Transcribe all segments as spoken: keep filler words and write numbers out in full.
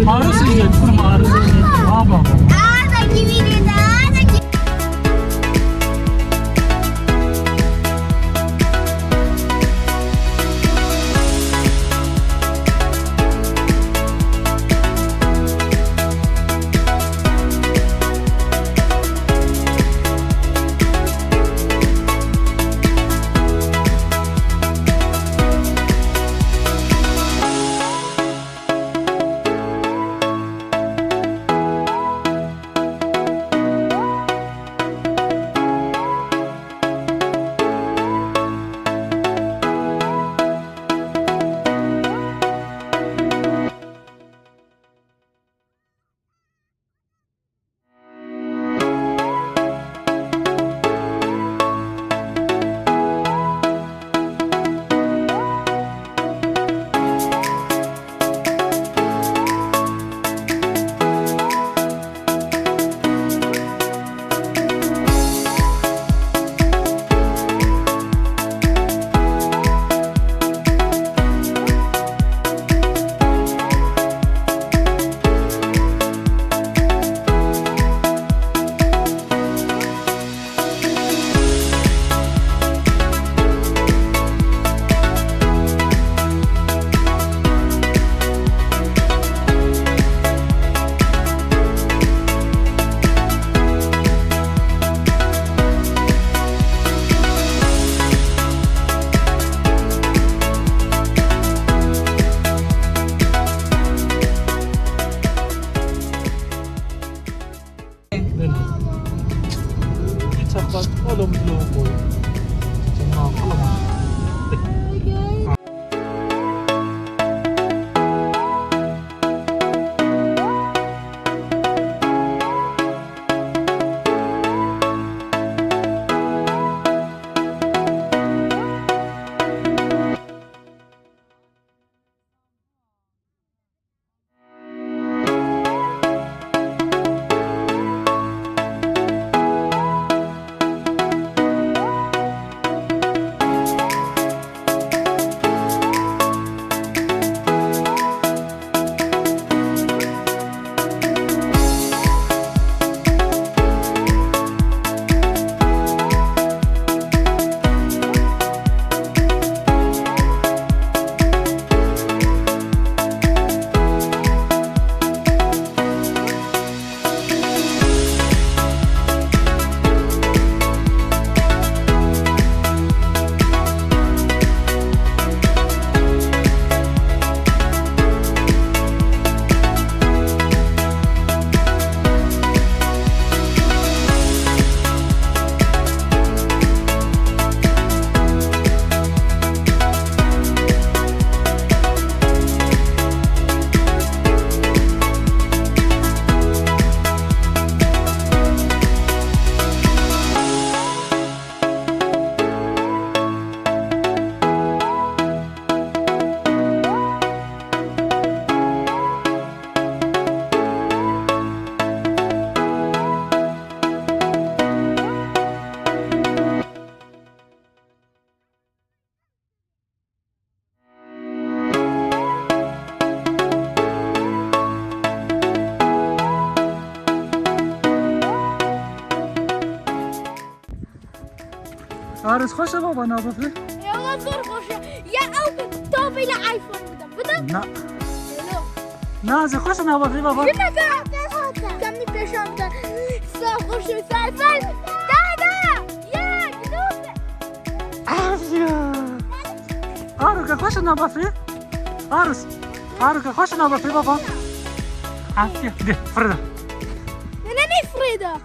Arız yiyecek, kurma arız yiyecek. Baba. Ağzaki bir de ağzaki. Arız xweş e baba, nabifre? Ya, zor xweş e. Ya, ew bi tavê li iPhone bide. Bide? Na. Hello. Na, ez xweş e nabifre baba. Şuna ka. Kemî pêşan de. Sa xweş e, sa, sa. Da, da. Ya, gidiyor. Afiya. Aruka xweş e nabifre. Arız. Aruka xweş e nabifre baba. Afiya. De, fırla. Ne, ne, ne fırla?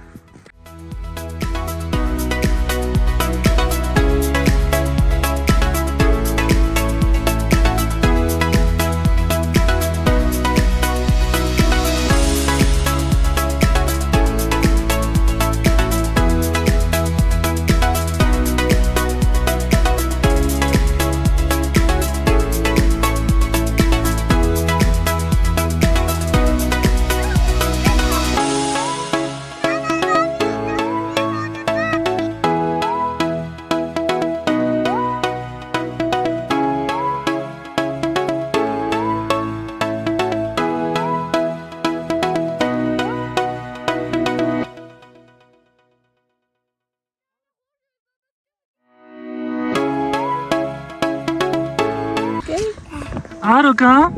Aroka,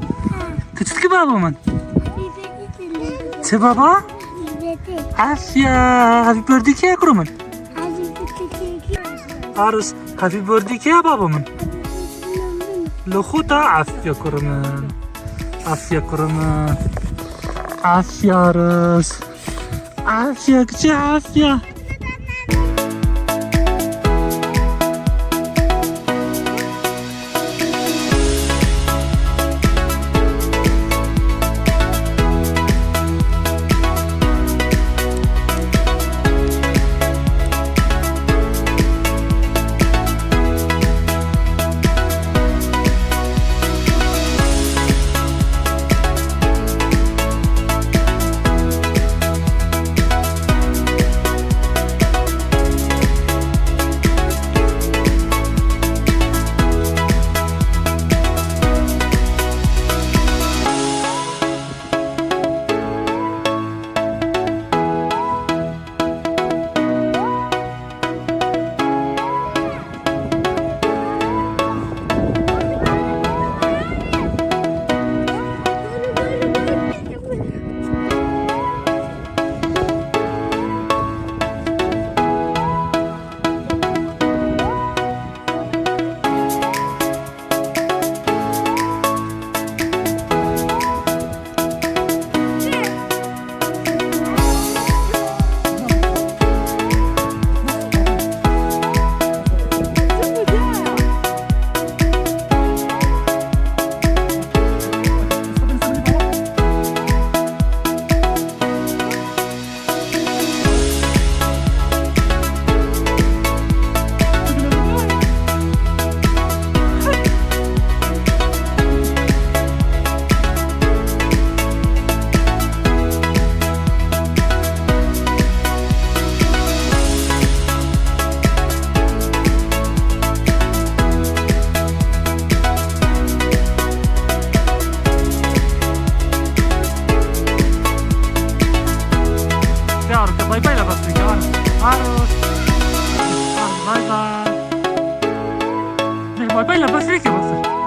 tu çi dikî babo min? Çi baba? Afiya, happy birthday kê kuro min? Aros, happy birthday kê babo min? Li xwe ta afiya kuro min. Afiya kuro min. Afiya Aros. Afiya kiçê afiya. Bay bay la basri, Aros. Aros, bay bay. Bay bay la basri, ke basri.